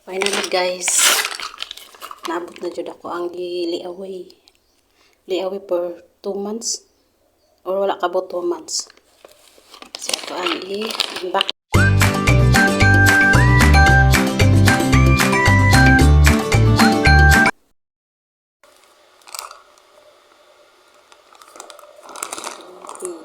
Finally, guys, naabot na jud ako ang gi-layaway. Layaway for 2 months or wala kabot 2 months. So ito ang i-unbox. Okay.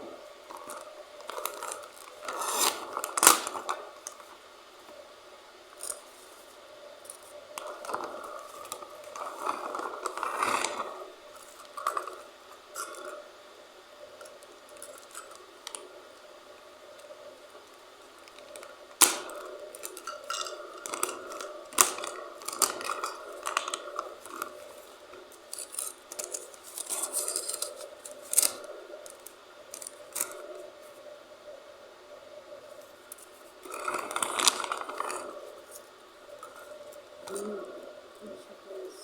Ano siya, guys?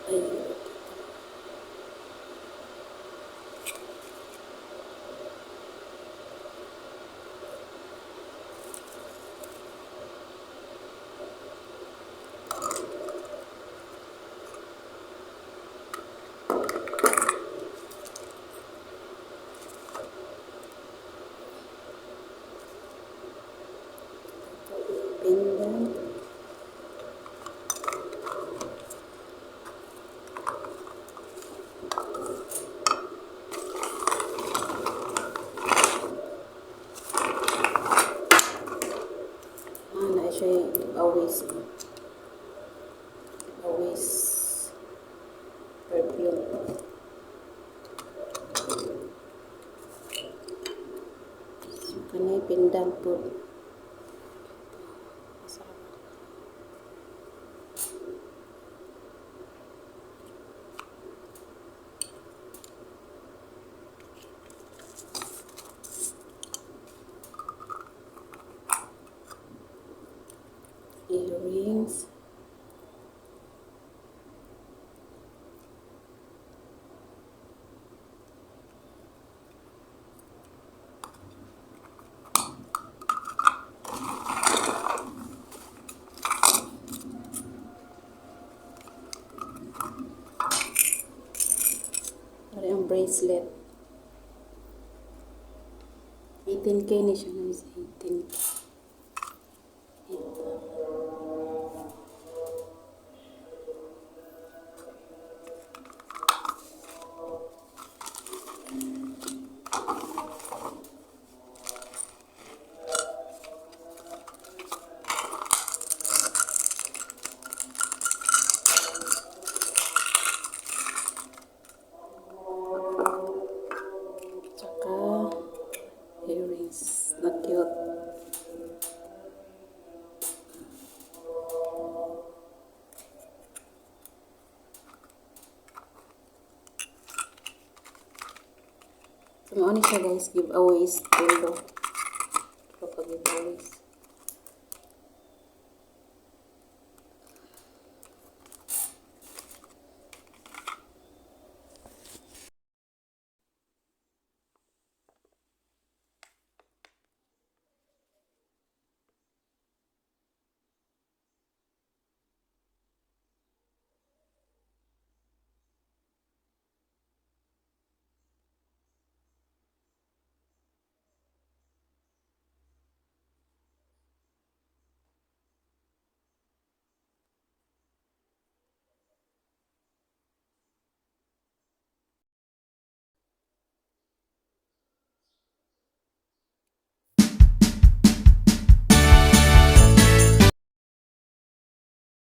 Ay, pendant. Ah, na siya giveaways. Giveaways perfume. So, kani pendant po. Masarap. Earrings. Ari ang bracelet. 18K ni siya, guys. 18K. Ito. Tsaka earrings na cute. So, mao ni siya, guys, giveaways. Tulo. Tulo ka giveaways.